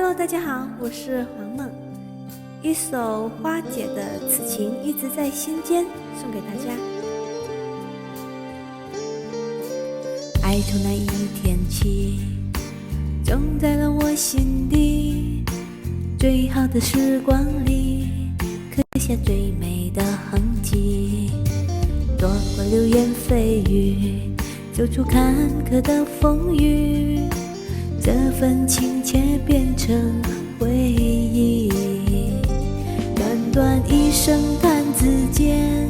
Hello，大家好，我是黃夢，一首花姐的《此情一直在心間》送給大家。愛從那一天起，種在了我心底，最好的時光裡，刻下最美的痕跡。躲過流言蜚語，走出坎坷的風雨，這份情切變成回憶。短短一生彈指間，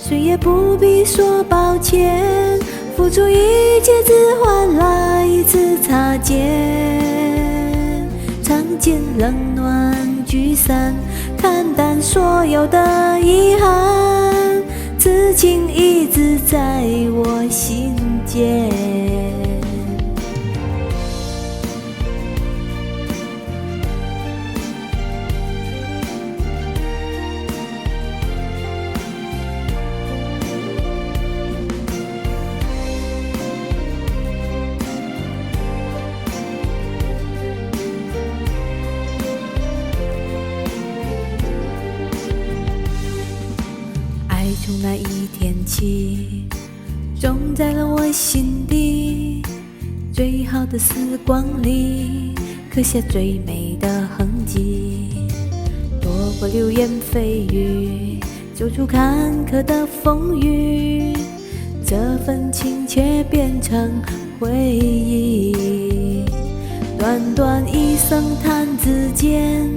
誰也不必說抱歉，付出一切只換來一次擦肩，嘗盡冷暖聚散，看淡所有的遺憾，此情一直在我心間。愛從那一天起，種在了我心底，最好的時光裡，刻下最美的痕跡。躲過流言蜚語，走出坎坷的風雨，這份情卻變成回憶。短短一生彈指間，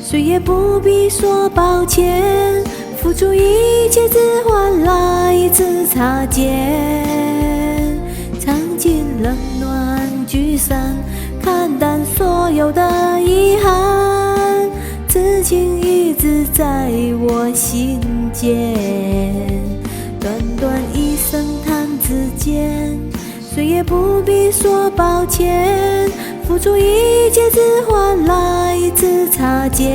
誰也不必說抱歉。付出一切只換來一次擦肩，嘗盡冷暖聚散，看淡所有的遺憾，此情一直在我心間。短短一生彈指間，誰也不必說抱歉，付出一切只換來一次擦肩。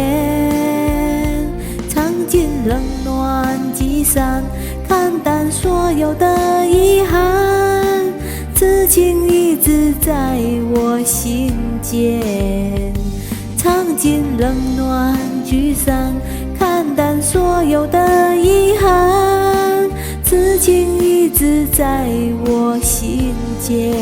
嘗盡冷暖聚散，看淡所有的遺憾，此情一直在我心間。嘗盡冷暖聚散，看淡所有的遺憾，此情一直在我心間。